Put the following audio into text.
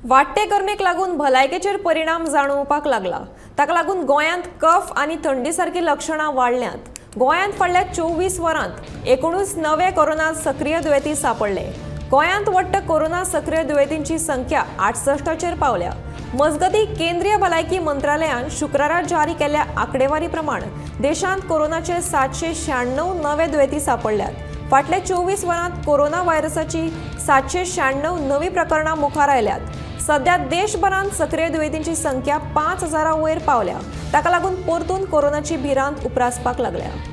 वाडटे गरमेक लागून भलायकेचेर परिणाम जाणवपाक लागला. ताका लागून गोंयांत कफ आनी थंडी सारकी लक्षणां वाडल्यांत. गोंयांत फाटल्या 24 वरांत 19 नवे कोरोना सक्रीय दुयेंती सांपडले. गोंयांत वट्ट कोरोना सक्रीय दुयेंतींची संख्या 68चेर पावल्या. मजगतीं, केंद्रीय भलायकी मंत्रालयान शुक्रारा जारी केल्ल्या आंकडेवारी प्रमाण देशांत कोरोनाचे 796 नवे दुयेंती सांपडल्यात. फाटल्या 24 वरांत कोरोना व्हायरसाची 796 नवी प्रकरणां मुखार आयल्यात. सध्या देशभरांत सक्रीय दुयेंतींची संख्या 5000 वयर पावल्या. ताका लागून परतून कोरोनाची भिरांत उप्रासपाक लागल्या.